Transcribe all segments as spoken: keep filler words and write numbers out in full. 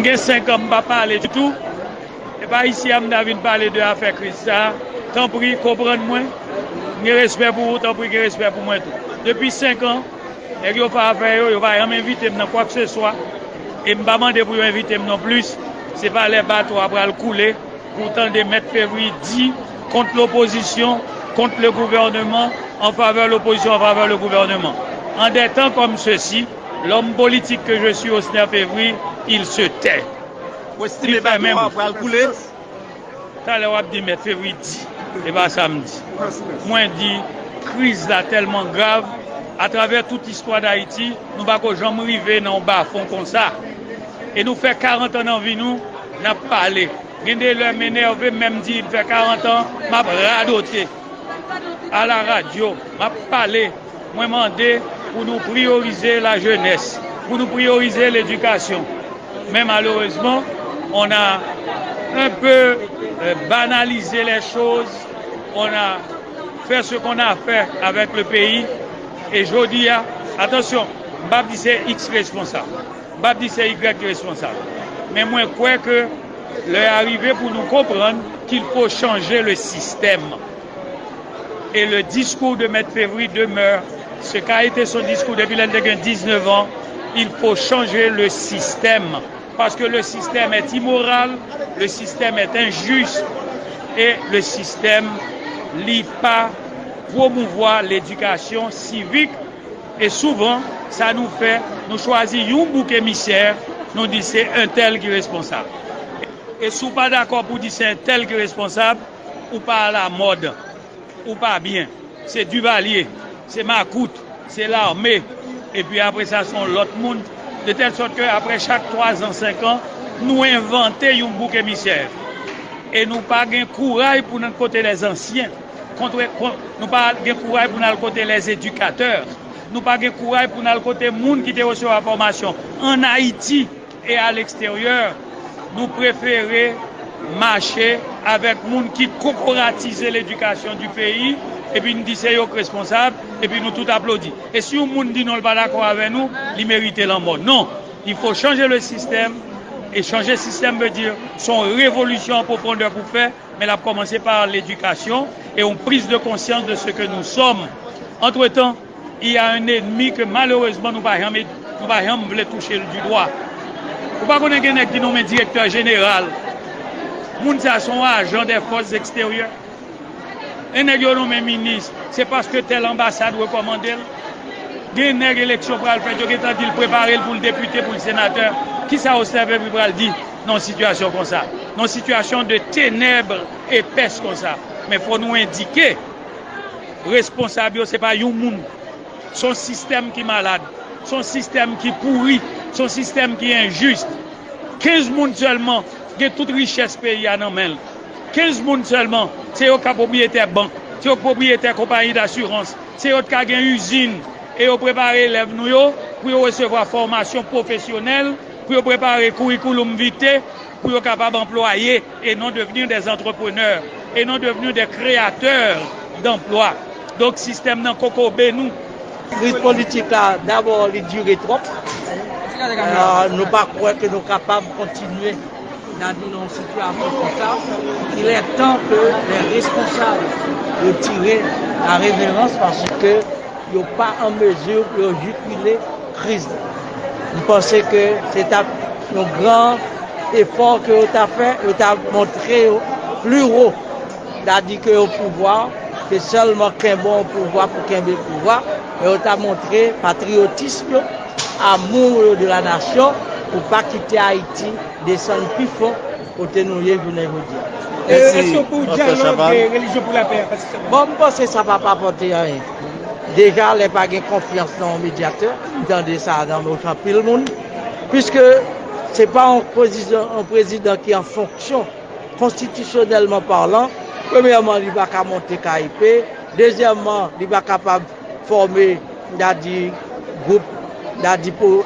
Gen senk an m pa pale ditou. E pa isi a m ta vin pale de afè kriz sa a. Tanpri, konprann mwen. M gen respè pou ou, tanpri, gen respè pou mwen tou. Depi senk an, nèg yo fè afè yo, yo pa janm envite m nan kwakeseswa. E m pa mande pou yo envite m non plis. Se pa lè bato a pral koule pou w tande Mèt Fevri di contre l'opposition, contre le gouvernement, en faveur l'opposition, en faveur le gouvernement. En des temps comme ceux-ci, l'homme politique que je suis, Osner Fevry, il se tait. Ou estime bato a pral koule? Talè w ap di Mèt Fevri di, e pa sa m di. Mwen di, kriz la tèlman grav, atravè tout istwa Dayiti, nou pa ko janm rive nan yon bafon konsa. E nou fè karant an nan vi nou, n ap pale. Gen de lè m enève, m menm di m fè karant an, m ap radote. A la radyo, m ap pale, mwen mande pou nou priyorize lajenès, pou nou priyorize ledikasyon. Men malerezman, on a un peu euh, banalisé les choses, on a fait ce qu'on a fait avec le pays, e jodi a, atansyon, m p ap di se X responsab, m p ap di se Y ki responsab, men mwen kwè ke lè a rive pou nou konprann qu'il faut changer le système. Et le discours de Maître Fevry demeure ce qu'a été son discours depuis lè l te gen diznèf an, il faut changer le système. Parce que le système est immoral, le système est injuste et le système li pa pwomouvwa ledikasyon sivik. E souvan, sa nou fè, nou chwazi yon bouk emisyè, nou di se entèl ki responsab. E si w pa dakò pou di se entèl ki responsab, ou pa alamòd, ou pa byen. Se Divalye, se makout, se lame, epi apre sa se yon lòt moun. De tèl sòt ke apre chak twa zan, senk an, nou envante yon bouk emisyè. E nou pa gen kouray pou n al kote lèzansyen. Kontre, kon, nou pa gen kouray pou n al kote lèzedikatè. Nou pa gen kouray pou n al kote moun ki te resevwa fòmasyon ann Ayiti e a leksteryè. Nou prefere mache avèk moun ki kokoratize ledikasyon di peyi, epi n di se yo k responsab, epi nou tout aplodi. E si yon moun di non, l pa dakò avè nou, li merite lanmò. Non, il faut changer le système. E chanje sistèm vle di se yon revolisyon an pwofondè pou fè, men l ap kòmanse pa ledikasyon e yon prise de conscience de ce que nous sommes. Entre-temps, il y a un ennemi que malheureusement nou pa janm, nou pa janm vle touche l du doigt. Ou pa konnen gen nèg ki nonmen direktè jeneral. Moun sa se yon ajan dè fòs eksteryè. E nèg yo nonmen minis, se paske tèl anbasad rekòmande l. Gen nèg eleksyon pral fèt, yo gentan di l prepare l pou l depite, pou l senatè. Kisa Osner Fevry pral di nan yon sitiyasyon konsa? Nan yon sitiyasyon de tenèb epès konsa. Men fò nou endike responsab yo, se pa yon moun. Se yon sistèm ki malad, se yon sistèm ki pouri, se yon sistèm ki enjis. Kenz moun sèlman gen tout richès peyi a nan men l. Kenz moun sèlman, se yo k ka pwopriyetè bank, se yo k pwopriyetè konpayi dasirans, se yo k ka gen izin, e yo prepare elèv nou yo pou yo resevwa fòmasyon pwofesyonèl, pou yo prepare kourikouloum vite, pou yo kapab anplwaye et non devenir des entrepreneurs et non devenir des créateurs d'emplois. Donk sistèm nan kokobe nou. Kriz politik la, dabò, li dire twòp. Euh, nou pa kwè ke nou kapab kontinye nan yon sitiyasyon konsa. Il est temps que les responsables retirent la révérence parce que yo pa an mezi pou yo jikile kriz la. M panse ke se t ap yon gran efò ke yo ta fè, yo ta montre yo pli wo. Sa di ke yo pouvwa, se sèlman kenbe yon pouvwa pou kenbe pouvwa, men yo ta montre patriyotis yo, amou yo de la nasyon, pou pa kite Ayiti desann pi fon kote nou ye jounen jodi a. Mèsi, Pastè Chaval. Èske pou dyalòg, eh, relijyon pou lapè a, Pastè Chaval? Bon, m panse sa p ap apòte anyen. Deja, lè pa gen konfyans nan yon medyatè, m tande sa nan bouch anpil moun, piske se pa yon prezidan, yon prezidan ki an fonksyon, konstitisyonèlman palan. Premyèman, li pa ka monte K I P. Dezyèmman, li pa kapab fòme, n a di, gwoup, n a di, pou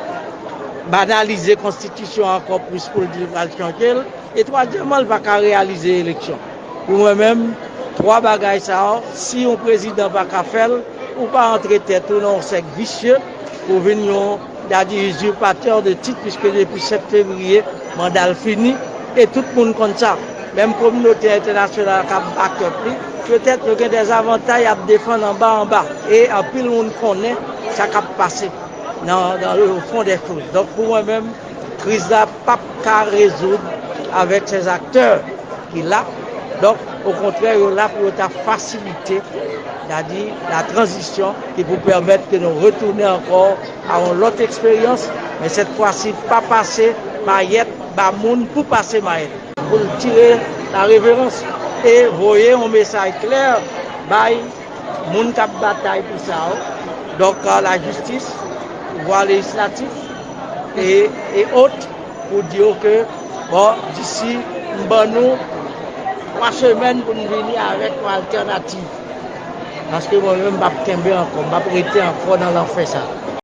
banalize konstitisyon an ankò plis pou l di l pral chanje l. E twazyèmman, l pa ka reyalize eleksyon. Pou mwen menm, twa bagay sa yo, si yon prezidan pa ka fè l, ou pa antre tèt ou nan yon sèk visye pou vin yon Dadi izipatè de tit, piske depi sèt fevriye, manda l fini, e tout moun konn sa. Menm kominote entènasyonal k ap back up li, petèt yo gen dèzavantay y ap defann anba anba. E anpil moun konnen sa k ap pase nan, dans le fond des choses. Donk, pou mwen menm, kriz la p ap ka rezoud avèk sèz aktè ki la. Donk, okontrè, yo la pou yo ta fasilite, sètadi la tranzisyon ki pou pèmèt ke nou retounen ankò a yon lòt eksperyans, men sèt fwa si pa pase mayèt ba moun pou pase mayèt. Pou l tire la reverans e voye yon mesaj klè bay moun k ap batay pou sa yo. Donk, euh, lajistis, pouvwa lejislatif e, e ot, pou di yo ke, bon, disi m ban nou twa semèn pou n vini avèk yon altènativ. Paske mwen menm, m p ap kenbe ankò, m p ap rete ankò nan lanfè sa.